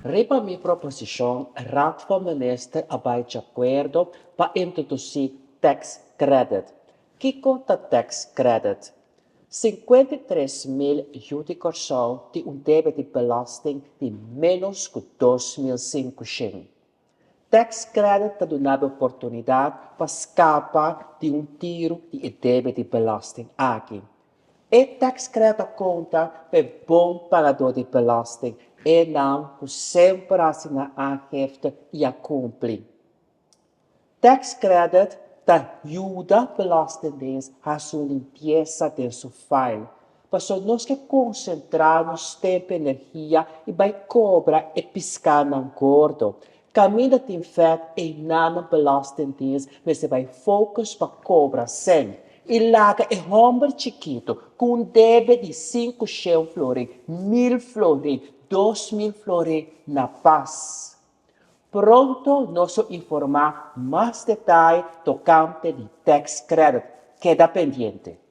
Riba mi proposishon, Raad van Minister a bai djakuerdo pa introdusí tax credit. Kiko ta tax credit? 53 mil yu di Kòrsou tin un debe di belasting di ménos ku 2500. Tax credit ta duna oportunidat pa skapa di un tiru di e debe di belasting aki. E tax credit ta konta pa bon pagadó di belasting esnan ku semper a hasi nan aangifte i a kumpli. Tax credit ta yuda belastingdienst hasi un limpiesa den su file. Paso nos ke konsentrá nos tempu i energia i bai kobra e piskánan gordo. Kaminda tin vèt einan belastingdienst mester bai focus pa kobra sèn. I laga e hòmber chikitu ku un debe di 500 florin, 1000 florin, 2000 florin na pas. Pronto nos lo informá mas detaye tokante di tax credit. Keda pendiente.